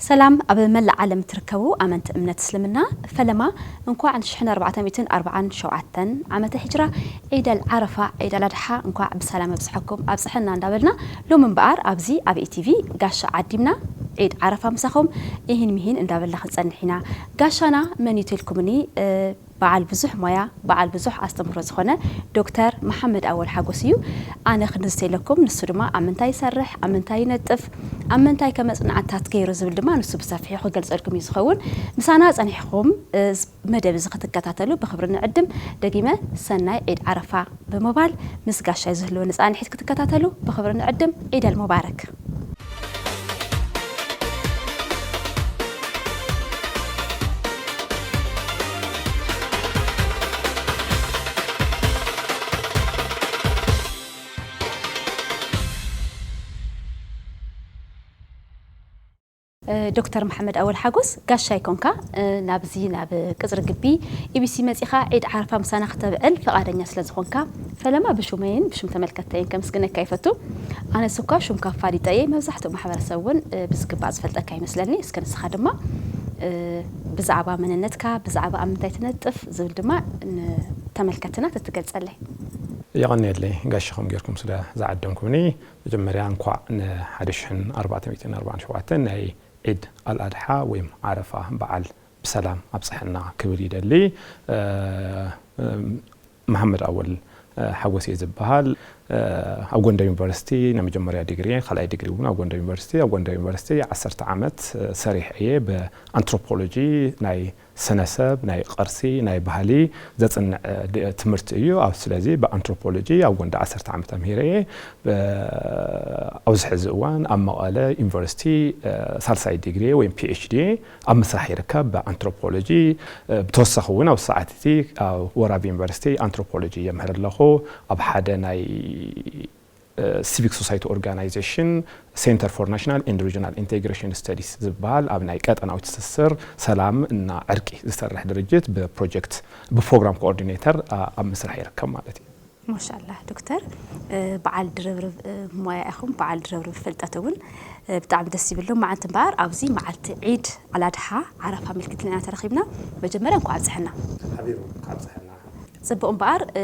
ሰላም ኣብ መላእ ዓለም እትርከቡ ኣመንቲ እምነት እስልምና፣ ፈለማ እንኳዕ ን ሽሕን ኣርባዕተ ሚእትን ኣርባዓን ሸውዓተን ዓመተ ሂጅራ ዒድ ኣል ዓረፋ፣ ዒድ ኣል ኣድሓ እንኳዕ ብሰላም ኣብጽሐኩም ኣብጽሐና እንዳበልና፣ ሎሚ እምበኣር ኣብዚ ኣብ ኢቲቪ ጋሻ ዓዲምና ዒድ ዓረፋ ምሳኹም ኢሂን ሚሂን እንዳበልና ክንጸንሕ ኢና። ጋሻና መን እዩ ተልኩምኒ? እ፣ በዓል ብዙሕ ሞያ፣ በዓል ብዙሕ ኣስተምህሮ ዝኾነ ዶክተር መሓመድ ኣወል ሓጎስ እዩ። ኣነ ክንዝተይለኩም፣ ንሱ ድማ ኣብ ምንታይ ይሰርሕ፣ ኣብ ምንታይ ይነጥፍ፣ ኣብ ምንታይ ከመጽናዕታት ገይሩ ዝብል ድማ ንሱ ብሰፊሑ ክገልጸልኩም እዩ ዝኸውን። ምሳና ጸኒሕኩም፣ እ፣ መደብ እዚ ክትከታተሉ ብኽብሪ ንዕድም። ደጊመ ሰናይ ዒድ ዓረፋ ብምባል ምስ ጋሻይ ዝህልወኒ ጻንሒት ክትከታተሉ ብኽብሪ ንዕድም። ዒድ ኣል ሙባረክ። እ፣ ዶክተር መሓመድ ኣወል ሓጎስ፣ ጋሻይ ኮንካ፣ እ፣ ናብዚ ናብ ቅጽሪ ግቢ ኢቢሲ መጺኻ ዒድ ዓረፋ ምሳና ክተብዕል ፍቓደኛ ስለ ዝኾንካ፣ ፈለማ ብሹመይን ብሹም ተመልከተይን ከምስግነካ ይፈቱ። ኣነስ እኳ ሹምካ ኣፋሊጠ እየ፣ መብዛሕትኡ ማሕበረሰብ እውን፣ እ፣ ብዝግባእ ዝፈልጠካ ይመስለኒ። እስከ ንስኻ ድማ፣ እ፣ ብዛዕባ መንነትካ፣ ብዛዕባ ኣብ ምንታይ ትነጥፍ ዝብል ድማ ንተመልከትና ተትገልጸለይ። የቐንየለይ ጋሻ፣ ከም ጌርኩም ስለ ዝዓደምኩምኒ። መጀመርያ እንኳዕ ን ሓደ ሽሕን ኣርባዕተ ሚእትን ኣርባዓን ሸውዓተን ናይ ዒድ ኣልኣድሓ ወይም ዓረፋ በዓል ብሰላም ኣብጽሐና ክብል ይደሊ። እ፣ እ፣ መሓመድ ኣወል፣ እ፣ ሓጎስ እየ ዝበሃል። እ፣ ኣብ ጎንደር ዩኒቨርሲቲ ናይ መጀመርያ ዲግሪ፣ ካልኣይ ዲግሪ እውን ኣብ ጎንደር ዩኒቨርሲቲ፣ ኣብ ጎንደር ዩኒቨርሲቲ ዓሰርተ ዓመት፣ እ፣ ሰሪሐ እየ። ብኣንትሮፖሎጂ ናይ ስነ ሰብ፣ ናይ ቅርሲ፣ ናይ ባህሊ ዘጽንዕ፣ እ፣ ድ-፣ ትምህርቲ እዩ። ኣብ፣ ስለዚ ብኣንትሮፖሎጂ ኣብ ጎንደር ዓሰርተ ዓመት ኣምሂረ እየ። ብ-፣ ኣብዚ ሕዚ እዋን ኣብ መቐለ ዩኒቨርሲቲ፣ እ፣ ሳልሳይ ዲግሪ ወይም ፒ ኤች ዲ ኣብ ምስራሕ ይርከብ ብኣንትሮፖሎጂ። እ፣ ብተወሳኺ እውን ኣብ ሰዓት እቲ ኣብ ወራቢ ዩኒቨርሲቲ ኣንትሮፖሎጂ የምህር ኣለኹ። ኣብ ሓደ ናይ ሲቪክ ሶሳይቲ ኦርጋናይዜሽን፣ ሴንተር ፎር ናሽናል ኤንድ ሪጅናል ኢንቴግሬሽን ስተዲስ ዝበሃል ኣብ ናይ ቀጠናዊ ትስስር፣ ሰላም እና ዕርቂ ዝሰርሕ ድርጅት ብፕሮጀክት፣ ብፕሮግራም ኮኦርዲኔተር፣ አ፣ ኣብ ምስራሕ ይርከብ ማለት እዩ። ማሻላ ዶክተር፣ እ፣ በዓል ድርብርብ፣ እ፣ ሞያ ኢኹም፣ በዓል ድርብርብ ፍልጠት እውን፣ እ፣ ብጣዕሚ ደስ ይብል። ሎማዓንቲ እምበኣር ኣብዚ መዓልቲ ዒድ ኣላድሓ ዓረፋ ኣመልኪትና ኢና ተረኺብና። መጀመርያ እንኳዕ ኣብፀሐና። ሓቢሩ እንኳዕ ኣብፀሐና። ጽቡቕ እምበኣር፣ እ፣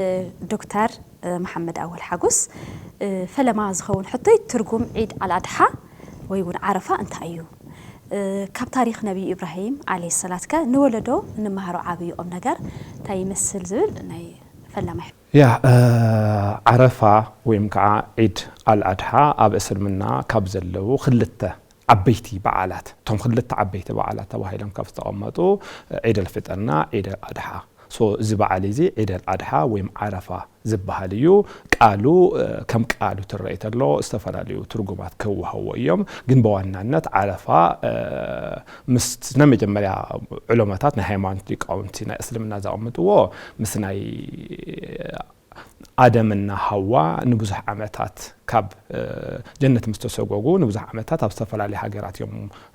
ዶክተር፣ እ፣ መሓመድ ኣወል ሓጎስ፣ እ፣ ፈለማ ዝኸውን ሕቶይ ትርጉም ዒድ ኣልኣድሓ ወይ እውን ዓረፋ እንታይ እዩ? እ፣ ካብ ታሪኽ ነቢዩ ኢብራሂም ዓለይሂ ሰላት ከ ንወለዶ እንመሃሮ ዓብዪ ቁም ነገር እንታይ ይመስል ዝብል ናይ ፈላማይ። ያ፣ እ፣ ዓረፋ ወይም ከዓ ዒድ ኣልኣድሓ ኣብ እስልምና ካብ ዘለዉ ክልተ ዓበይቲ በዓላት፣ እቶም ክልተ ዓበይቲ በዓላት ተባሂሎም ካብ ዝተቐመጡ፣ ዒድ ኣልፍጥርና ዒድ ኣልኣድሓ። ሶ፣ እዚ በዓል እዚ ዒድ ኣልኣድሓ ወይም ዓረፋ ዝበሃል እዩ። ቃሉ፣ እ፣ ከም ቃሉ ትረኢ ተሎ ዝተፈላለዩ ትርጉማት ከወሃዎ እዮም። ግን ብዋናነት ዓረፋ፣ እ፣ ምስ ናይ መጀመርያ ዑለማታት ናይ ሃይማኖት ሊቃውንቲ ናይ እስልምና ዘቐምጥዎ ምስ ናይ ኣደምና ሃዋ ንብዙሕ ዓመታት ካብ፣ እ፣ ጀነት ምስ ተሰጎጉ ንብዙሕ ዓመታት ኣብ ዝተፈላለዩ ሃገራት እዮም፣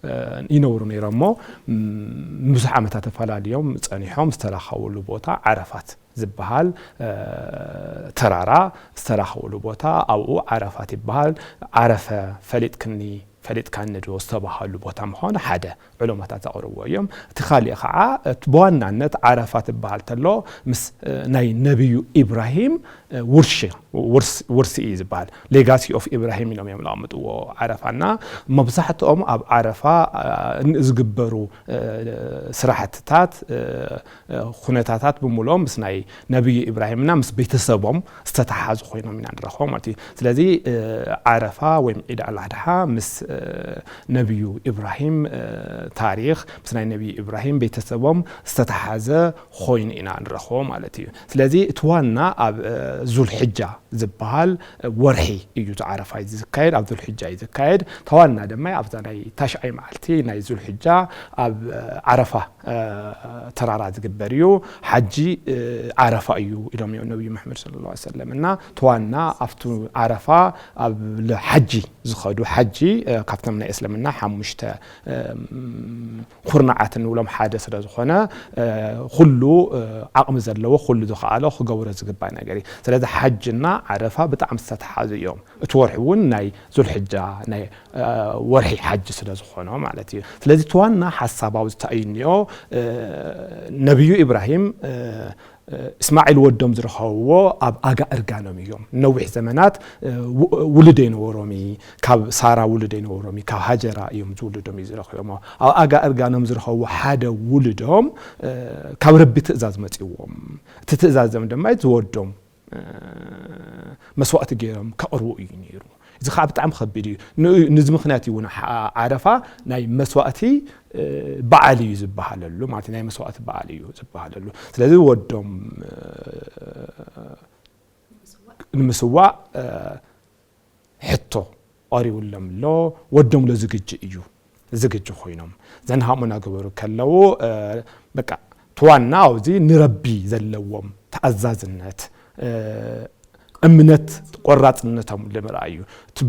እ፣ ይነብሩ ነይሮም እሞ፣ ም፣ ንብዙሕ ዓመታት ተፈላልዮም ጸኒሖም ዝተራኸብሉ ቦታ ዓረፋት ዝበሃል፣ እ፣ ተራራ ዝተራኸብሉ ቦታ ኣብኡ ዓረፋት ይበሃል። ዓረፈ ፈሊጥክኒ ፈሊጥካኒ ዶ ዝተባሃሉ ቦታ ምዃኑ ሓደ ዑለማታት ዘቕርብዎ እዮም። እቲ ካሊእ ኸዓ፣ እቲ ብዋናነት ዓረፋ ትበሃል ተሎ ምስ፣ እ፣ ናይ ነቢዩ ኢብራሂም፣ እ፣ ውርሺ፣ ውርስ-፣ ውርሲ እዩ ዝበሃል። ሌጋሲ ኦፍ ኢብራሂም ኢሎም እዮም ዘቐምጥዎ ዓረፋና። መብዛሕትኦም ኣብ ዓረፋ፣ እ፣ ዝግበሩ፣ እ፣ ስራሕትታት፣ እ፣ እ፣ ኩነታታት ብምልኦም ምስ ናይ ነቢዩ ኢብራሂምና ምስ ቤተሰቦም ዝተተሓዙ ኮይኖም ኢና ንረኽቦም ማለት እዩ። ስለዚ፣ እ፣ ዓረፋ ወይም ዒድ ኣልኣድሓ ምስ፣ እ፣ ነቢዩ ኢብራሂም፣ እ፣ ታሪኽ፣ ምስ ናይ ነቢዩ ኢብራሂም ቤተሰቦም ዝተተሓዘ ኮይኑ ኢና ንረኽቦ ማለት እዩ። ስለዚ እቲ ዋና ኣብ፣ እ፣ ዙልሕጃ ዝበሃል ወርሒ እዩ እቲ ዓረፋ እዩ ዝካየድ፣ ኣብ ዙልሕጃ እዩ ዝካየድ። እቲ ዋና ድማ ኣብዛ ናይ ታሽዓይ መዓልቲ ናይ ዙልሕጃ ኣብ፣ እ፣ ዓረፋ፣ እ፣ ተራራ ዝግበር እዩ። ሓጂ፣ እ፣ ዓረፋ እዩ ኢሎም እዮም ነቢዩ መሓመድ ሰለላሁ ዐለይሂ ወሰለም። እና እቲ ዋና ኣብቲ ዓረፋ ኣብ ለ-፣ ሓጂ ዝኸዱ፣ ሓጂ፣ እ፣ ካብቶም ናይ እስልምና ሓሙሽተ ኩርናዓት እንብሎም ሓደ ስለ ዝኾነ፣ ኩሉ ዓቕሚ ዘለዎ፣ ኩሉ ዝኸኣሎ ክገብሮ ዝግባእ ነገር እዩ። ስለዚ ሓጅና ዓረፋ ብጣዕሚ ዝተተሓዙ እዮም። እቲ ወርሒ እውን ናይ ዙልሕጃ፣ ናይ ወርሒ ሓጅ ስለ ዝኾነ ማለት እዩ። ስለዚ እቲ ዋና ሓሳብ ኣብዚ እንታይ እዩ እኒኦ፣ ነቢዩ ኢብራሂም እስማዒል ወዶም ዝረኸብዎ ኣብ ኣጋ እርጋኖም እዮም። ነዊሕ ዘመናት ውሉድ ኣይነበሮም እዩ። ካብ ሳራ ውሉድ ኣይነበሮም እዩ። ካብ ሃጀራ እዮም ዝውልዶም እዩ ዝረኽብሞ። ኣብ ኣጋ እርጋኖም ዝረኸብዎ ሓደ ውሉዶም ካብ ረቢ ትእዛዝ መፅዎም። እቲ ትእዛዝ ዞም ድማ ዝወዶም መስዋእቲ ገይሮም ከቕርቡ እዩ ነይሩ። እዚ ከዓ ብጣዕሚ ከቢድ እዩ። ንዚ ምክንያት እዩ እውን ዓረፋ ናይ መስዋእቲ በዓል እዩ ዝበሃለሉ ማለት ናይ መስዋእቲ በዓል እዩ ዝበሃለሉ። ስለዚ ወዶም ንምስዋእ ሕቶ ቀሪቡሎም ኣሎ። ወዶም ሎ ዝግጅ እዩ ዝግጅ ኮይኖም ዘንሃሙና ገበሩ ከለዉ በቃ ተዋና ኣብዚ ንረቢ ዘለዎም ተኣዛዝነት እምነት ቆራፅነቶም ንምርኣዩ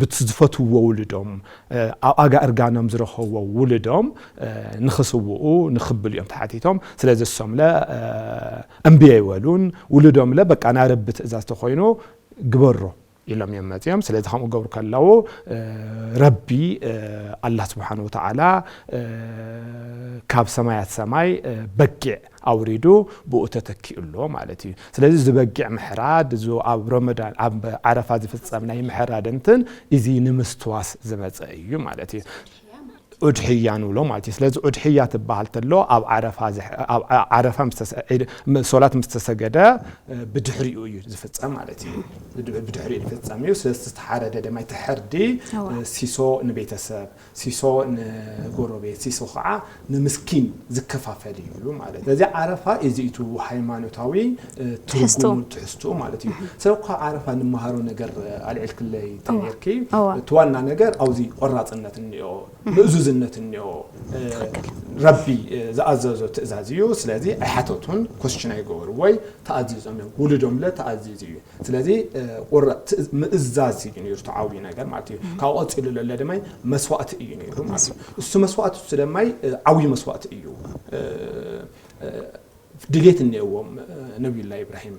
ብቲ ዝፈትዎ ውልዶም ኣብ ኣጋ እርጋኖም ዝረኸብዎ ውልዶም ንኽስውኡ ንኽብል እዮም ተሓቲቶም። ስለዚ እሶምለ እምቢ ኣይበሉን። ውልዶምለ በቃ ናይ ረቢ ትእዛዝ ተኮይኑ ግበሮ ኢሎም እዮም መፅኦም። ስለዚ ከምኡ ገብሩ ከለዉ ረቢ ኣላህ ስብሓን ወተዓላ ካብ ሰማያት ሰማይ በጊዕ ኣውሪዱ ብኡ ተተኪኡ ኣሎ ማለት እዩ። ስለዚ እዚ በጊዕ ምሕራድ እዚ ኣብ ረመዳን ኣብ ዓረፋ ዝፍፀም ናይ ምሕራድ እንትን እዚ ንምስትዋስ ዝመፀ እዩ ማለት እዩ። ኡድሕያ ንብሎ ማለት እዩ። ስለዚ ኡድሕያ ትበሃል ተሎ ኣብ ዓረፋ ዓረፋ ሶላት ምስ ተሰገደ ብድሕሪኡ እዩ ዝፍፀም ማለት እዩ። ብድሕሪኡ ዝፍፀም እዩ። ስለዚ ዝተሓረደ ደማ እቲ ሕርዲ ሲሶ ንቤተሰብ፣ ሲሶ ንጎረቤት፣ ሲሶ ከዓ ንምስኪን ዝከፋፈል እዩ ማለት እዩ። ስለዚ ዓረፋ እዚ እቲ ሃይማኖታዊ ትርጉሙ ትሕዝትኡ ማለት እዩ። ሰብ እኳ ዓረፋ ንመሃሮ ነገር ኣልዒልክለይ ተነርኪ እቲ ዋና ነገር ኣብዚ ቆራፅነት እኒኦ ምእዙዝነት እኒኦ ረቢ ዝኣዘዞ ትእዛዝ እዩ። ስለዚ ኣይሓተቱን ኮስችን ኣይገበሩ ወይ ተኣዚዞም እዮም። ውልዶም ለ ተኣዚዙ እዩ። ስለዚ ምእዛዝ እዩ ነይሩ ተዓብዩ ነገር ማለት እዩ። ካብ ቀፂሉ ለለ ድማ መስዋእቲ እዩ ነይሩ ማለት እዩ። እሱ መስዋእቲ እሱ ደማይ ዓብዩ መስዋእቲ እዩ። ድሌት እኒአዎም ነቢዩላ ኢብራሂም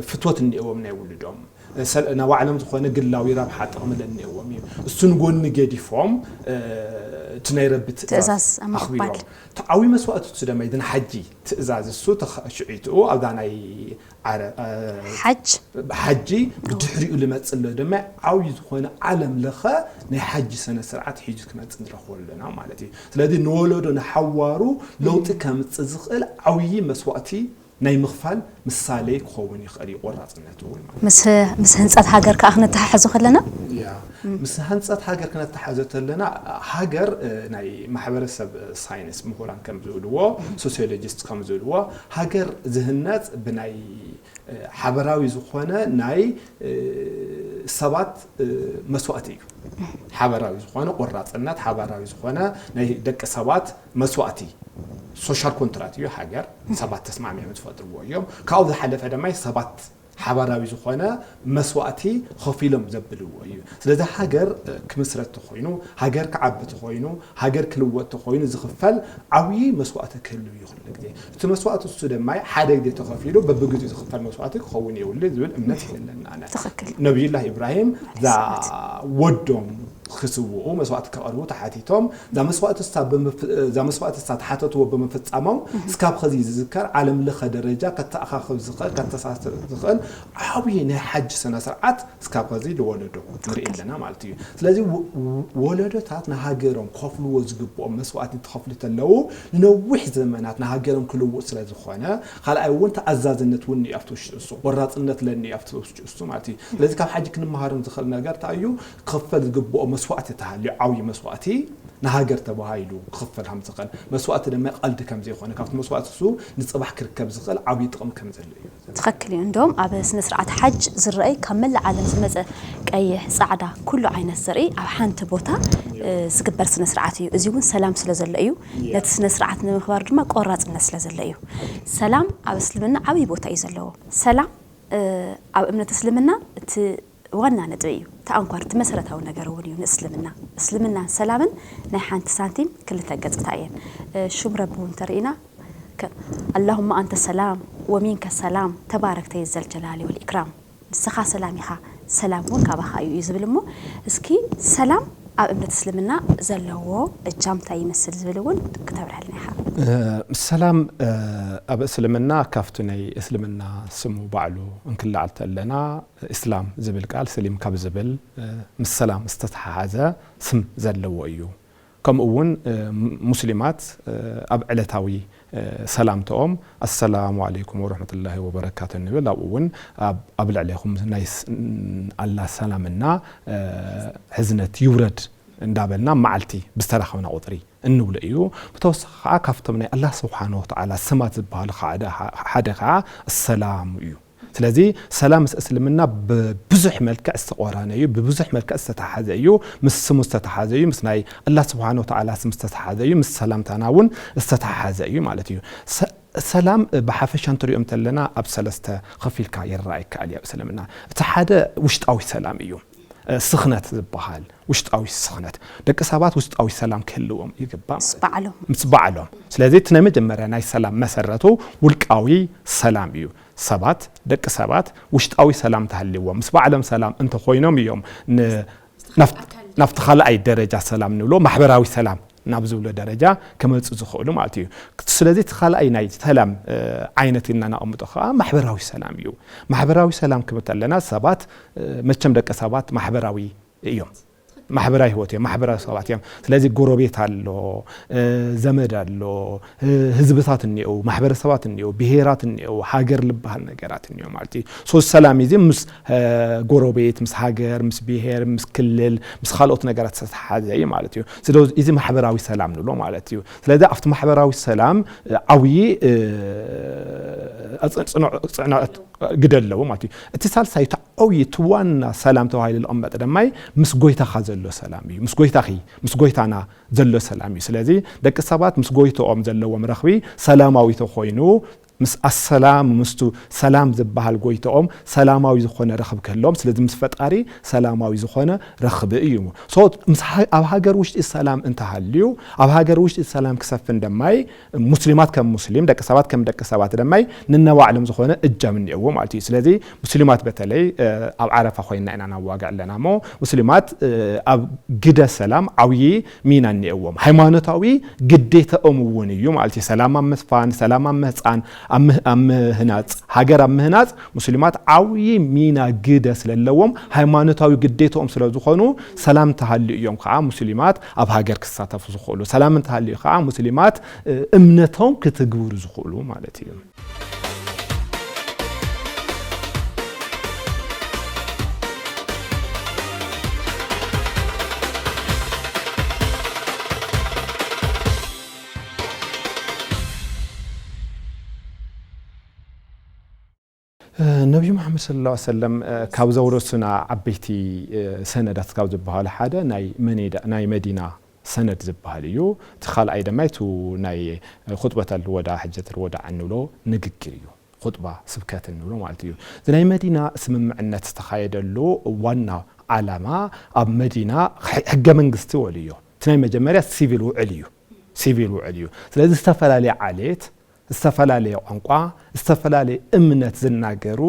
ፍትወት እኒአዎም ናይ ውልዶም ናባዕሎም ዝኾነ ግላዊ ረብሓ ጥቕሚ ለኒአዎም እዩ። እሱ ንጎኒ ገዲፎም እቲ ናይ ረቢ ትእዛዝ ኣኽቢሮም ተዓዊ መስዋእቲ እሱ ደማ ይድን ሓጂ ትእዛዝ እሱ ሽዒትኡ ኣብዛ ናይ ሓጅ ሓጂ ብድሕሪኡ ልመፅእ ኣሎ ድማ ዓብዪ ዝኾነ ዓለም ለኸ ናይ ሓጂ ሰነ ስርዓት ሒዙ ክመፅእ ንረኽቦ ኣለና ማለት እዩ። ስለዚ ንወለዶ ንሓዋሩ ለውጢ ከምፅእ ዝኽእል ዓብዪ መስዋእቲ ናይ ምኽፋል ምሳሌ ክኸውን ይኽእል እዩ። ቆራፅነት እውን ማለት ምስ ህንፀት ሃገር ከዓ ክነተሓሕዞ ከለና ያ ምስ ህንፀት ሃገር ክነተሓዞ ከለና ሃገር ናይ ማሕበረሰብ ሳይንስ ምሁራን ከም ዝብልዎ ሶሲዮሎጂስት ከም ዝብልዎ ሃገር ዝህነፅ ብናይ ሓበራዊ ዝኾነ ናይ ሰባት መስዋእቲ እዩ። ሓበራዊ ዝኾነ ቆራፅነት ሓበራዊ ዝኾነ ናይ ደቂ ሰባት መስዋእቲ social contract እዩ። ሃገር ሰባት ተስማሚዖም ዝፈጥርዎ እዮም። ካብኡ ዝሓለፈ ድማ ሰባት ሓባራዊ ዝኾነ መስዋእቲ ኸፊሎም ዘብልዎ እዩ። ስለዚ ሃገር ክምስረት ተኾይኑ ሃገር ክዓቢ ተኾይኑ ሃገር ክልወጥ ተኾይኑ ዝኽፈል ዓብዪ መስዋእቲ ክህልው እዩ። ኩሉ ግዜ እቲ መስዋእቲ እሱ ድማ ሓደ ግዜ ተኸፊሉ በብግዜኡ ዝኽፈል መስዋእቲ ክኸውን የብሉ ዝብል እምነት የለና። ነቢዩላህ ኢብራሂም እዛ ወዶም ክስውኡ መስዋእቲ ከቕርቡ ተሓቲቶም እዛ መስዋእቲ እሳ ተሓተትዎ ብምፍፃሞም እስካብ ኸዚ ዝዝከር ዓለም ለኸ ደረጃ ከተኣኻኽብ ዝኽእል ከተሳስር ዝኽእል ዓብዪ ናይ ሓጅ ስነ ስርዓት እስካብ ኸዚ ዝወለዶ ንርኢ ኣለና ማለት እዩ። ስለዚ ወለዶታት ንሃገሮም ከፍልዎ ዝግብኦም መስዋእቲ ትኸፍሉ ተለዉ ንነዊሕ ዘመናት ንሃገሮም ክልውጥ ስለ ዝኾነ ካልኣይ እውን ተኣዛዝነት እውን ኣብቲ ውሽጢ እሱ ቆራፅነት ለኒ ኣብቲ ውሽጢ እሱ ማለት እዩ። ስለዚ ካብ ሓጂ ክንመሃሮም ዝኽእል ነገር እንታይ እዩ? ክኽፈል ዝግብኦ መስዋእቲ ተሃልዩ ዓብዪ መስዋእቲ ንሃገር ተባሂሉ ክኽፈል ከም ዝኽእል መስዋእቲ ድማ ቀልዲ ከም ዘይኮነ ካብቲ መስዋእቲ እሱ ንፅባሕ ክርከብ ዝኽእል ዓብዪ ጥቕሚ ከም ዘሎ እዩ። ትኽክል እዩ። እንደውም ኣብ ስነ ስርዓት ሓጅ ዝረኣይ ካብ መላእ ዓለም ዝመፀ ቀይሕ፣ ፃዕዳ ኩሉ ዓይነት ዘርኢ ኣብ ሓንቲ ቦታ ዝግበር ስነ ስርዓት እዩ። እዚ እውን ሰላም ስለ ዘሎ እዩ። ነቲ ስነ ስርዓት ንምኽባር ድማ ቆራፅነት ስለ ዘሎ እዩ። ሰላም ኣብ እስልምና ዓብዪ ቦታ እዩ ዘለዎ። ሰላም ኣብ እምነት እስልምና እቲ ዋና ነጥቢ እዩ። እታ ኣንኳር እቲ መሰረታዊ ነገር እውን እዩ ንእስልምና። እስልምናን ሰላምን ናይ ሓንቲ ሳንቲም ክልተ ገጽታ እየን። እ፣ ሹም ረቢ እውን ተርኢና፣ ከ-፣ اللهم أنت السلام ومنك السلام تباركت يا ذا الجلال والإكرام። ንስኻ ሰላም ኢኻ፣ ሰላም እውን ካባኻ እዩ፣ እዩ ዝብል። እሞ እስኪ ሰላም ኣብ እምነት እስልምና ዘለዎ እጃም እንታይ ይመስል ዝብል እውን ክተብርሀልና ኢኻ። እ፣ ሰላም፣ እ፣ ኣብ እስልምና ካብቲ ናይ እስልምና ስሙ ባዕሉ እንክልዓል ተለና፣ እስላም ዝብል ቃል ስሊም ካብ ዝብል፣ እ፣ ምስ ሰላም ዝተተሓሓዘ ስም ዘለዎ እዩ። ከምኡ እውን፣ እ፣ ም-፣ ሙስሊማት፣ እ፣ ኣብ ዕለታዊ፣ እ፣ ሰላምተኦም ኣሰላሙ ዓለይኩም ወረሕመቱላሂ ወበረካቱ እንብል፣ ኣብኡ እውን ኣብ፣ ኣብ ልዕሌኹም ናይ ስ-፣ ን-፣ ኣላ ሰላምና፣ እ፣ ሕዝነት ይውረድ እንዳበልና መዓልቲ ብዝተራኸብና ቁፅሪ እንብሎ እዩ። ብተወሳኺ ከዓ ካብቶም ናይ ኣላህ ስብሓነ ወተዓላ ስማት ዝበሃሉ ሓደ፣ ሓደ ከዓ ኣሰላሙ እዩ። ስለዚ ሰላም ምስ እስልምና ብብዙሕ መልክዕ ዝተቆራነ እዩ፣ ብብዙሕ መልክዕ ዝተተሓዘ እዩ፣ ምስ ስሙ ዝተተሓዘ እዩ፣ ምስ ናይ ኣላህ ስብሓነ ወተዓላ ስም ዝተተሓዘ እዩ፣ ምስ ሰላምታና እውን ዝተተሓዘ እዩ ማለት እዩ። ሰ-፣ ሰላም ብሓፈሻ እንትሪኦ እንተለና ኣብ ሰለስተ ከፊልካ ይረኣ ይከኣል እዩ ኣብ እስልምና። እቲ ሓደ ውሽጣዊ ሰላም እዩ። እ፣ ስኽነት ዝበሃል ውሽጣዊ ስኽነት። ደቂ ሰባት ውሽጣዊ ሰላም ክህልዎም ይግባእ ምስ ማለት እዩ። ባዕሎም። ምስ ባዕሎም። ስለዚ እቲ ናይ መጀመርያ ናይ ሰላም መሰረቱ ውልቃዊ ሰላም እዩ። ሰባት፣ ደቂ ሰባት ውሽጣዊ ሰላም ተሃልይዎም፣ ምስ ባዕሎም ሰላም እንተኾይኖም እዮም ን-፣ ናብቲ፣ ናብቲ ካልኣይ ደረጃ ሰላም ንብሎ ማሕበራዊ ሰላም ናብ ዝብሎ ደረጃ ክመፁ ዝኽእሉ ማለት እዩ። ስለዚ እቲ ካልኣይ ናይ ሰላም፣ እ፣ ዓይነት ኢልና ነቐምጦ ከዓ ማሕበራዊ ሰላም እዩ። ማሕበራዊ ሰላም ክብል ከለና ሰባት፣ እ፣ መቸም ደቂ ሰባት ማሕበራዊ እዮም። ማሕበራዊ ህይወት እዮም፣ ማሕበራዊ ሰባት እዮም። ስለዚ ጎረቤት ኣሎ፣ እ፣ ዘመድ ኣሎ፣ እ፣ ህዝብታት እኒአው፣ ማሕበረሰባት እኒአው፣ ብሄራት እኒአው፣ ሃገር ልበሃል ነገራት እኒአው ማለት እዩ። ሶ ሰላም እዚ ምስ፣ እ፣ ጎረቤት፣ ምስ ሃገር፣ ምስ ብሄር፣ ምስ ክልል፣ ምስ ካልኦት ነገራት ዝተተሓዘ እዩ ማለት እዩ። ስለዚ እዚ ማሕበራዊ ሰላም ንብሎ ማለት እዩ። ስለዚ ኣብቲ ማሕበራዊ ሰላም፣ እ፣ ዓብዪ፣ እ፣ ጽ-፣ ጽኑዕ፣ ጽኑዕ ግደ ኣለዎ ማለት እዩ። እቲ ሳልሳይ፣ እቲ ዓብዪ፣ እቲ ዋና ሰላም ተባሂሉ ዝቕመጥ ድማ ምስ ጎይታኻ ዘሎ ሰላም እዩ። ምስ ጎይታኺ፣ ምስ ጎይታና ዘሎ ሰላም እዩ። ስለዚ ደቂ ሰባት ምስ ጎይትኦም ዘለዎም ረኽቢ ሰላማዊ ተኾይኑ፣ ምስ ኣሰላም፣ ምስቱ ሰላም ዝበሃል ጎይትኦም ሰላማዊ ዝኾነ ረኽቢ ክህልዎም፣ ስለዚ ምስ ፈጣሪ ሰላማዊ ዝኾነ ረኽቢ እዩ። ሶ፣ ምስ ሃ-፣ ኣብ ሃገር ውሽጢ ሰላም እንተሃልዩ፣ ኣብ ሃገር ውሽጢ ሰላም ክሰፍን ደማይ፣ ሙስሊማት ከም ሙስሊም፣ ደቂ ሰባት ከም ደቂ ሰባት ደማይ ንነባዕሎም ዝኾነ እጃም እኒአዎ ማለት እዩ። ስለዚ ሙስሊማት በተለይ፣ እ፣ ኣብ ዓረፋ ኮይንና ኢና ናዋግዕ ኣለና እሞ፣ ሙስሊማት፣ እ፣ ኣብ ግደ ሰላም ዓብዪ ሚና እኒአዎም። ሃይማኖታዊ ግዴታኦም እውን እዩ ማለት እዩ። ሰላም ኣብ ምስፋን፣ ሰላም ኣብ ምህፃን፣ ኣብ ምህ-፣ ኣብ ምህናፅ፣ ሃገር ኣብ ምህናፅ ሙስሊማት ዓብዪ ሚና ግደ ስለለዎም፣ ሃይማኖታዊ ግዴታኦም ስለ ዝኾኑ፣ ሰላም እንተሃልዩ እዮም ከዓ ሙስሊማት ኣብ ሃገር ክሳተፉ ዝኽእሉ። ሰላም እንተሃልዩ ከዓ ሙስሊማት፣ እ፣ እምነቶም ክትግብሩ ዝኽእሉ ማለት እዩ። ነብዩ መሓመድ ሰለላሁ ዐለይሂ ወሰለም፣ እ፣ ካብ ዘውረሱና ዓበይቲ፣ እ፣ ሰነዳት ካብ ዝበሃሉ ሓደ ናይ መኔዳ-፣ ናይ መዲና ሰነድ ዝበሃል እዩ። እቲ ካልኣይ ድማ እቲ ናይ ኹጥበተል ወዳዕ፣ ሕጀተል ወዳዕ እንብሎ ንግግር እዩ። ኹጥባ ስብከት እንብሎ ማለት እዩ። እዚ ናይ መዲና ስምምዕነት ዝተኻየደሉ ዋና ዓላማ ኣብ መዲና ሕ-፣ ሕገ መንግስቲ ወልዮ። እቲ ናይ መጀመርያ ሲቪል ውዕል እዩ። ሲቪል ውዕል እዩ። ስለዚ ዝተፈላለየ ዓሌት፣ ዝተፈላለየ ቋንቋ፣ ዝተፈላለየ እምነት ዝናገሩ፣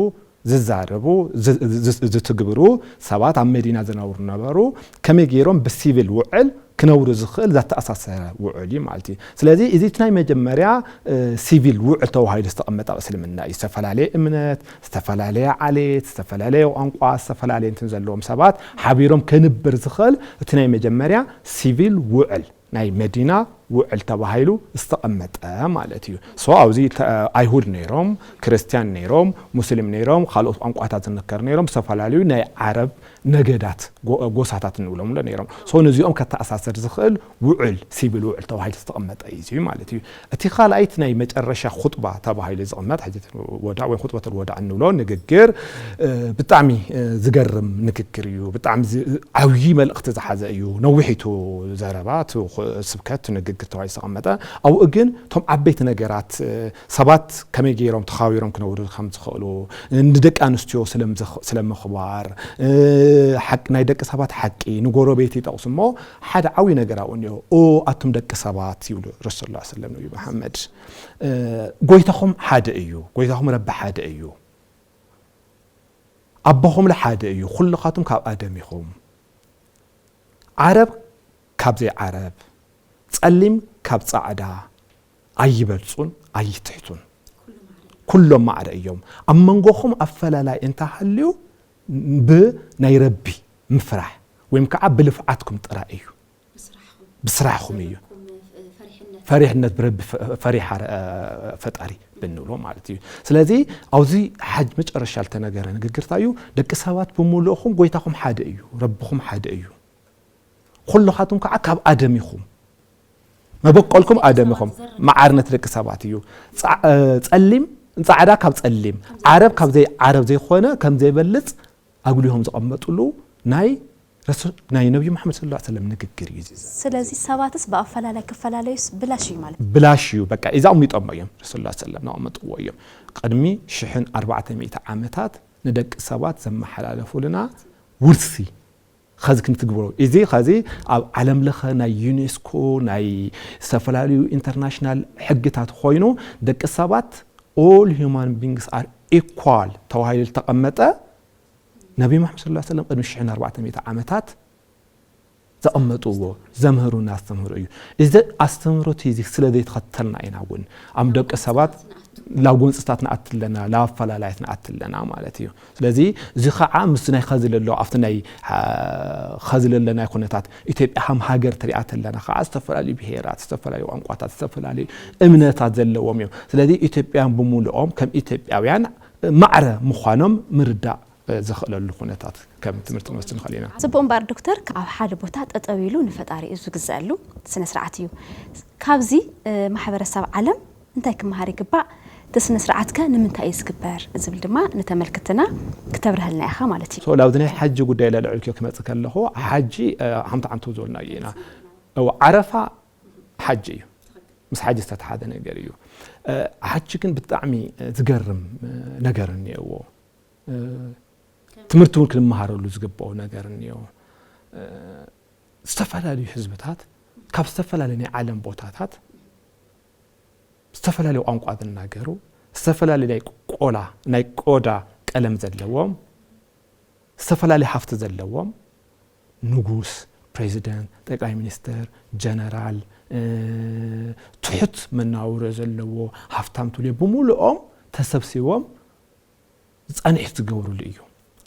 ዝዛረቡ፣ ዝ-፣ ዝ-፣ ዝትግብሩ ሰባት ኣብ መዲና ዝነብሩ ነበሩ። ከመይ ገይሮም ብሲቪል ውዕል ክነብሩ ዝኽእል ዘተኣሳሰረ ውዕል እዩ ማለት እዩ። ስለዚ እዚ እቲ ናይ መጀመርያ፣ እ፣ ሲቪል ውዕል ተባሂሉ ዝተቐመጠ ኣብ እስልምና እዩ። ዝተፈላለየ እምነት፣ ዝተፈላለየ ዓሌት፣ ዝተፈላለየ ቋንቋ፣ ዝተፈላለየ እንትን ዘለዎም ሰባት ሓቢሮም ከንብር ዝኽእል እቲ ናይ መጀመርያ ሲቪል ውዕል ናይ መዲና ውዕል ተባሂሉ ዝተቐመጠ ማለት እዩ። ሶ ኣብዚ ተ-፣ ኣይሁድ ነይሮም፣ ክርስትያን ነይሮም፣ ሙስሊም ነይሮም፣ ካልኦት ቋንቋታት ዝንከር ነይሮም፣ ዝተፈላለዩ ናይ ዓረብ ነገዳት፣ ጎ-፣ ጎሳታት ንብሎም ኣሎ ነይሮም። ሶ ነዚኦም ከተኣሳሰር ዝኽእል ውዕል፣ ሲቪል ውዕል ተባሂሉ ዝተቐመጠ እዩ እዚ ማለት እዩ። እቲ ካልኣይ፣ እቲ ናይ መጨረሻ ኹጥባ ተባሂሉ ዝቕመጥ፣ ሕጀተል ወዳዕ ወይ ኹጥበተል ወዳዕ እንብሎ ንግግር፣ እ፣ ብጣዕሚ፣ እ፣ ዝገርም ንግግር እዩ። ብጣዕሚ ዝ-፣ ዓብዪ መልእኽቲ ዝሓዘ እዩ። ነዊሕ እዩ እቲ ዘረባ፣ እቲ ኹ-፣ ስብከት፣ እቲ ንግግር ተባሂሉ ዝተቐመጠ። ኣብኡ ግን እቶም ዓበይቲ ነገራት፣ እ፣ ሰባት ከመይ ገይሮም ተኻቢሮም ክነብሩ ከም ዝኽእሉ፣ ንደቂ ኣንስትዮ ስለም-፣ ስለምኽባር፣ እ፣ ሓቂ፣ ናይ ደቂ ሰባት ሓቂ ንጎረቤት ይጠቕሱ እሞ፣ ሓደ ዓብዪ ነገር ኣብኡ እኒኦ። "ኦ ኣቱም ደቂ ሰባት" ይብሉ ረሱል ሰለላሁ ዐለይሂ ወሰለም፣ ነብዩ መሓመድ፣ "እ፣ ጎይታኹም ሓደ እዩ፣ ጎይታኹም ረቢ ሓደ እዩ፣ ኣቦኹም ለ ሓደ እዩ፣ ኩልኻቱም ካብ ኣደም ኢኹም፣ ዓረብ ካብ ዘይዓረብ፣ ጸሊም ካብ ጻዕዳ ኣይበልጹን ኣይትሕቱን፣ ኩሎም ማዕረ እዮም። ኣብ መንጎኹም ኣፈላላይ እንተሃልዩ ብናይ ረቢ ምፍራሕ ወይም ከዓ ብልፍዓትኩም ጥራይ እዩ፣ ብስራሕኩም እዩ። ፈሪሕነት ብረቢ ፈ-፣ ፈሪሓ ረ-፣ ፈጣሪ ብንብሎ ማለት እዩ። ስለዚ ኣብዚ ሓጅ መጨረሻ ዝተነገረ ንግግር እንታይ እዩ? ደቂ ሰባት ብምሉእኹም ጎይታኹም ሓደ እዩ፣ ረብኹም ሓደ እዩ። ኩልኻትኩም ከዓ ካብ ኣደም ኢኹም፣ መበቆልኩም ኣደም ኢኹም። ማዕርነት ደቂ ሰባት እዩ። ጻ-፣ እ፣ ጸሊም፣ ጻዕዳ ካብ ጸሊም፣ ዓረብ ካብ ዘይ-፣ ዓረብ ዘይኮነ ከም ዘይበልጽ ኣጉሊሆም ዘቐመጥሉ ናይ ረሱ-፣ ናይ ነብዩ መሓመድ ሰለላሁ ዐለይሂ ወሰለም ንግግር እዩ እዚ። ስለዚ ሰባትስ ብኣፈላላይ ክፈላለዩስ ብላሽ እዩ ማለት እዩ። ብላሽ እዩ። በቃ፣ እዚ ኣቕሚጦሞ እዮም። ረሱል ሰለላሁ ዐለይሂ ወሰለም ዘቐመጥዎ እዮም። ቅድሚ ሽሕን ኣርባዕተ ሚእቲ ዓመታት ንደቂ ሰባት ዘመሓላለፉልና ውርሲ ኸዚ ክንትግብሮ። እዚ ኸዚ ኣብ ዓለም ለኸ ናይ ዩኔስኮ፣ ናይ ዝተፈላለዩ ኢንተርናሽናል ሕግታት ኮይኑ፣ ደቂ ሰባት፣ all human beings are equal ተባሂሉ ዝተቐመጠ፣ ነቢ መሓመድ ሰለላሁ ዐለይሂ ወሰለም ቅድሚ ሽሕን ኣርባዕተ ሚእቲ ዓመታት ዘቐመጥዎ፣ ዘምህሩና ኣስተምህሮ እዩ። እዚ ኣስተምህሮት እዚ ስለ ዘይተኸተልና ኢና እውን ኣብ ደቂ ሰባት ናብ ጎንፅታት ንኣቲ ኣለና፣ ናብ ኣፈላላያት ንኣቲ ኣለና ማለት እዩ። ስለዚ እዚ ከዓ ምስ ናይ ኸዚ ለሎ፣ ኣብቲ ናይ፣ አ፣ ኸዚ ለሎ ናይ ኩነታት ኢትዮጵያ ከም ሃገር ትሪኣ ተለና ከዓ ዝተፈላለዩ ብሄራት፣ ዝተፈላለዩ ቋንቋታት፣ ዝተፈላለዩ እምነታት ዘለዎም እዮም። ስለዚ ኢትዮጵያውያን ብምሉኦም ከም ኢትዮጵያውያን ማዕረ ምዃኖም ምርዳእ ዘኽእለሉ ኩነታት ከም ትምህርቲ ንወስድ ንኽእል ኢና። ጽቡቕ እምበኣር ዶክተር፣ ኣብ ሓደ ቦታ ጠጠው ኢሉ ንፈጣሪኡ ዝግዘአሉ ስነ ስርዓት እዩ። ካብዚ፣ እ፣ ማሕበረሰብ ዓለም እንታይ ክመሃር ይግባእ? እቲ ስነ ስርዓት ከ ንምንታይ እዩ ዝግበር? ዝብል ድማ ንተመልክትና ክተብርሀልና ኢኻ ማለት እዩ። ሶ፣ ላብዚ ናይ ሓጂ ጉዳይ ለልዕልክዮ ክመጽእ ከለኹ፣ ሓጂ፣ እ፣ ሓምቲ ዓንቱ ዝበልናዮ ኢና። እወ፣ ዓረፋ ሓጂ እዩ። ምስ ሓጂ ዝተተሓዘ ነገር እዩ። እ፣ ሓጂ ግን ብጣዕሚ፣ እ፣ ዝገርም፣ እ፣ ነገር እኒአዎ። እ፣ ትምህርቲ እውን ክንመሃረሉ ዝግብኦ ነገር እኒኦ። እ፣ ዝተፈላለዩ ህዝብታት ካብ ዝተፈላለዩ ናይ ዓለም ቦታታት፣ ዝተፈላለዩ ቋንቋ ዝናገሩ፣ ዝተፈላለዩ ናይ ቆላ፣ ናይ ቆዳ ቀለም ዘለዎም፣ ዝተፈላለዩ ሃፍቲ ዘለዎም፣ ንጉስ፣ ፕሬዚደንት፣ ጠቅላይ ሚኒስትር፣ ጀነራል፣ እ፣ ትሑት መናውሮ ዘለዎ፣ ሃፍታም ትብልዮ፣ ብምሉኦም ተሰብሲቦም ጻንሒት ዝገብሩሉ እዩ።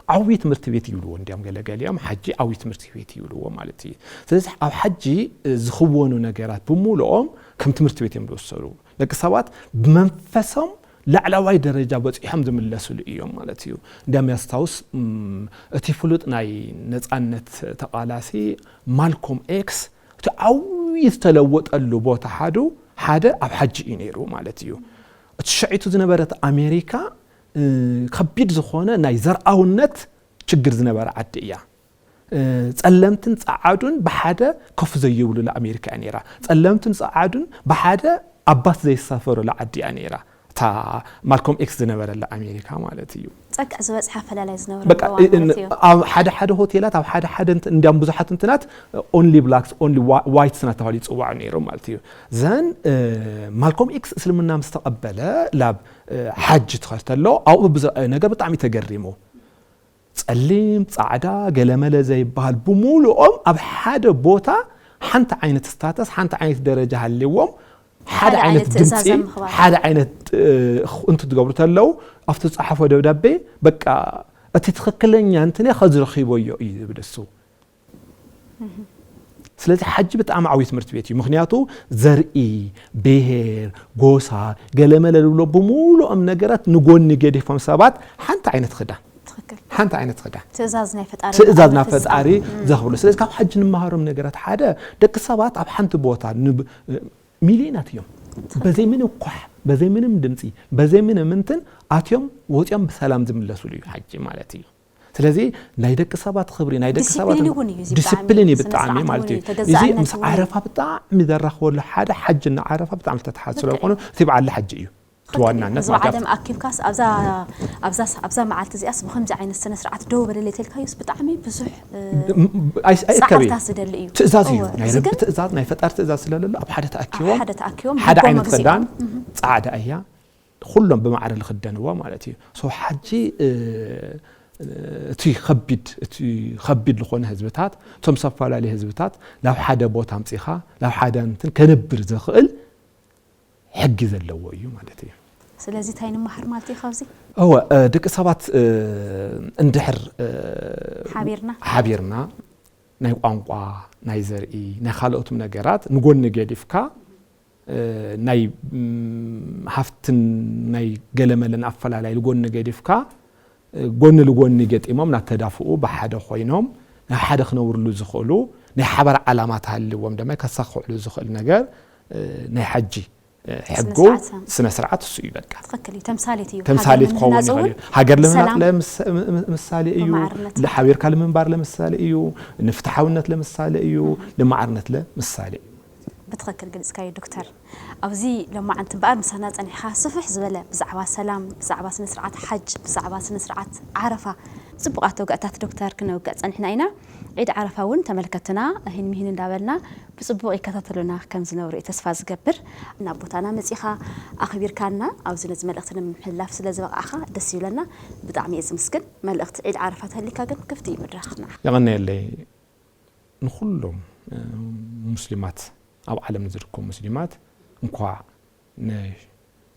ዓብዪ ትምህርቲ ቤት ይብልዎ፣ እንዲያም ገለገሊኦም ሓጂ ዓብዪ ትምህርቲ ቤት ይብልዎ ማለት እዩ። ስለዚ ኣብ ሓጂ፣ እ፣ ዝኽወኑ ነገራት ብምሉኦም ከም ትምህርቲ ቤት እዮም ዝወሰዱ። ደቂ ሰባት ብመንፈሶም ላዕለዋይ ደረጃ በጺሖም ዝምለስሉ እዮም ማለት እዩ። እንዲያም ያስታውስ፣ እም፣ እቲ ፍሉጥ ናይ ነጻነት ተቓላሲ ማልኮም ኤክስ፣ እቲ ዓብዪ ዝተለወጠሉ ቦታ ሓዱ፣ ሓደ ኣብ ሓጂ እዩ ነይሩ ማለት እዩ። እቲ ሸዒቱ ዝነበረት ኣሜሪካ፣ እ፣ ከቢድ ዝኾነ ናይ ዘርኣውነት ችግር ዝነበረ ዓዲ እያ። እ፣ ጸለምትን ጸዓዱን ብሓደ ኮፍ ዘይብሉላ ኣሜሪካ እያ ነይራ። ጸለምትን ጸዓዱን ብሓደ ኣብ ባስ ዘይሳፈሩላ ዓዲ እያ ነይራ። እታ ማልኮም ኤክስ ዝነበረላ ኣሜሪካ ማለት እዩ። ጸግዒ ዝበጽሐ ኣፈላላይ ዝነበረ በቃ፣ እዋን እ-፣ እ-፣ ማለት እዩ። ኣብ ሓደ ሓደ ሆቴላት፣ ኣብ ሓደ ሓደ እንት-፣ እንዲያም ብዙሓት እንትናት ኦንሊ ብላክስ፣ ኦንሊ ዋ-፣ ዋይትስ እናተባህሉ ይጽዋዑ ነይሮም ማለት እዩ። ዘን፣ እ፣ ማልኮም ኤክስ እስልምና ምስ ተቐበለ፣ ላብ፣ እ፣ ሓጅ ትኸድ ተሎ፣ ኣብኡ ብዝረኣዮ ነገር ብጣዕሚ ተገሪሙ። ጸሊም፣ ጻዕዳ፣ ገለመለ ዘይበሃል ብምሉኦም ኣብ ሓደ ቦታ ሓንቲ ዓይነት ስታተስ፣ ሓንቲ ዓይነት ደረጃ ሃልዎም፣ ሓደ ሓደ ዓይነት ዓይነት ትእዛዝ ድምጺ፣ ኣብ ምኽባር። ሓደ ዓይነት፣ እ፣ እንትትገብሩ ተለው፣ ኣብቲ ዝጸሓፎ ደብዳቤ፣ በቃ፣ እቲ ትኽክለኛ እንትንያ ኸዚ ረኺበዮ እዩ ዝብል እሱ። ስለዚ ሓጂ ብጣዕሚ ዓብዪ ትምህርቲ ቤት እዩ። ምኽንያቱ ዘርኢ፣ ብሄር፣ ጎሳ፣ ገለመለ ዝብሎ ብምሉኦም ነገራት ንጎኒ ገዲፎም ሰባት ሓንቲ ዓይነት ክዳን። ትኽክል። ሓንቲ ዓይነት ክዳን። ትእዛዝ ናይ ፈጣሪ ትእዛዝ ናይ ንምፍጻም። ፈጣሪ እም። ዘኽብሩ። ስለዚ ካብ ሓጂ ንመሃሮም ነገራት ሓደ፣ ደቂ ሰባት ኣብ ሓንቲ ቦታ ንብ-፣ ሚልዮናት እዮም። ትኽክል። በዘይ ምንም ኳሕ፣ በዘይ ምንም ድምፂ፣ በዘይ ምንም እንትን ኣትዮም ወፂኦም ብሰላም ዝምለሱሉ እዩ ሓጂ ማለት እዩ። ስለዚ ናይ ደቂ ሰባት ክብሪ፣ ናይ ደቂ ሰባት ዲሲፕሊን እውን እዩ፣ እዚ ብጣዕሚ ዲሲፕሊን እዩ ስነ ብጣዕሚ ስርዓት ማለት እውን እዩ። እዩ። እዚ ተገዛእነት ምስ እውን እዩ። ዓረፋ ብጣዕሚ ዘራኽበሉ ሓደ ሓጅና ዓረፋ ብጣዕሚ ዝተተሓዘ ስለ ልክዕ ዝኾነ እዩ። እቲ በዓል ሓጂ እዩ። እቲ ዋናነት እዚ ማለት ዓለም ኣኪብካስ ኣብዛ ኣብዛ ኣብዛ መዓልቲ እዚኣስ ብከምዚ ዓይነት ስነ ስርዓት ደው በለለይ ተልካዮስ ብጣዕሚ ብዙሕ እ፣ ኣይስ- ኣይእከብ እዩ። ፃዕርታት ዝደሊ እዩ። ትእዛዝ እዩ። እወ፣ ናይ እዚ ረቢ ግን ትእዛዝ፣ ናይ ፈጣሪ ትእዛዝ ስለለሎ ኣብ ሓደ ኣብ ተኣኪቦም ሓደ ተኣኪቦም ሓደ ልቦም ዓይነት መግዚኦም። ክዳን ፃዕዳ እያ። ኩሎም ብማዕረ ልኽደንዎ ማለት እዩ። ሶ ሓጂ እ፣ እቲ ከቢድ እቲ ከቢድ ዝኾነ ህዝብታት እቶም ዝተፈላለዩ ህዝብታት ናብ ሓደ ቦታ ኣምፂኻ ናብ ሓደ እንትን ከነብር ዘኽእል ሕጊ ዘለዎ እዩ ማለት እዩ። ስለዚ እንታይ ንመሃር ማለት እዩ ካብዚ? እወ እ፣ ደቂ ሰባት እ፣ እንድሕር እ፣ ሓቢርና ሓቢርና ናይ ቋንቋ ናይ ዘርኢ ናይ ካልኦትም ነገራት ንጎኒ ገዲፍካ እ፣ ናይ ም፣ ሃፍትን ናይ ገለመለን ኣፈላላይ ንጎኒ ገዲፍካ እ፣ ጎኒ ንጎኒ ገጢሞም እናተዳፍኡ ብሓደ ኮይኖም ናብ ሓደ ክነብርሉ ዝኽእሉ ናይ ሓባር ዓላማ ተሃልዎም ድማ ከሳኽዕሉ ዝኽእል ነገር እ፣ ናይ ሓጂ እ፣ ሕጉ ስነ-ስርዓት። ስነ ስርዓት እሱ እዩ በቃ። ትኽክል እዩ። ተምሳሌት እዩ። ተምሳሌት ሃገር ክኸውን ንምህናፅ ይኽእል እውን እዩ። ሃገር ለምህናፅ ሰላም ለምስ- ም- ም- ምሳሌ እዩ። ብማዕርነት። ለሓቢርካ ለምንባር ለምሳሌ እዩ። ንፍትሓውነት ለምሳሌ እዩ። ንማዕርነት ለምሳሌ እዩ። ብትኽክል ገሊፅካዮ ዶክተር። ኣብዚ ሎማዓንቲ እምበኣር ምሳና ፀኒሕካ ስፍሕ ዝበለ ብዛዕባ ሰላም፣ ብዛዕባ ስነ ስርዓት ሓጅ፣ ብዛዕባ ስነ ስርዓት ዓረፋ ፅቡቓት ተወጋእታት ዶክተር ክነውግዕ ፀኒሕና ኢና። ዒድ ዓረፋ እውን ተመልከትና ሂን ሚሂን እንዳበልና ብፅቡቕ ይከታተሉና ከም ዝነብሩ እዩ ተስፋ ዝገብር። ናብ ቦታና መፂኻ ኣኽቢርካና ኣብዚ ነዚ መልእኽቲ ንምሕላፍ ስለ ዝበቕዓኻ ደስ ይብለና። ብጣዕሚ እየ ዝምስግን። መልእኽቲ ዒድ ዓረፋ ተህሊካ ግን ክፍቲ እዩ መድረኽ ንዓኻ። የቐነየለይ። ንኹሎም እ፣ ሙስሊማት ኣብ ዓለም ንዝርከቡ ሙስሊማት እንኳዕ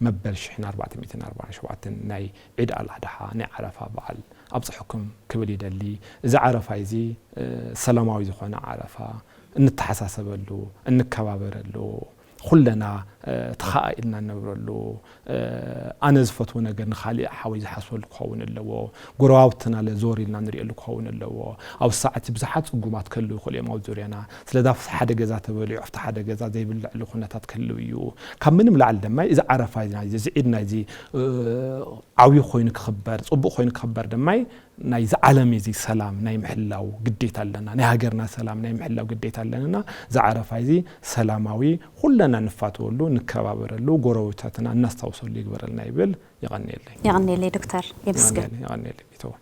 ንመበል ሽሕን ኣርባዕተ ሚእትን ኣርባዓን ሸውዓተን ናይ ዒድ ኣልኣድሓ ናይ ዓረፋ በዓል ኣብፅሐኩም ክብል ይደሊ። እዚ ዓረፋ እዚ እ፣ ሰላማዊ ዝኾነ ዓረፋ፣ እንተሓሳሰበሉ፣ እንከባበረሉ፣ ኩለና እ፣ ተኸኣኢልና እንነብረሉ እ፣ ኣነ ዝፈትዎ ነገር ንኻሊእ ሓወይ ዝሓስበሉ ክኸውን ኣለዎ። ጎረባብትና ለ ዞር ኢልና ንሪኤሉ ክኸውን ኣለዎ። ኣብ ሳዕቲ ብዙሓት ፅጉማት ክህልው ይኽእሉ እዮም ኣብ ዙርያና። ስለዚ ኣብ ሓደ ገዛ ተበሊዑ ኣብቲ ሓደ ገዛ ዘይብለዕሉ ኩነታት ክህልው እዩ። ካብ ምንም ላዕሊ ድማ እዚ ዓረፋ እዚ ናይዚ እዚ ዒድ ናይዚ እ፣ ዓብዪ ኮይኑ ክኽበር ፅቡቕ ኮይኑ ክኽበር ድማ ናይዚ ዓለም እዚ ሰላም ናይ ምሕላው ግዴታ ኣለና። ናይ ሃገርና ሰላም ናይ ምሕላው ግዴታ ኣለና። እዚ ዓረፋ እዚ ሰላማዊ ኩለና ንፋተወሉ ንከባበረሉ ጎረቤታትና እናስታውሰሉ ይግበረልና ይብል። የቐንየለይ። የቐንየለይ ዶክተር የምስግን። የቐንየለይ ቤተወ።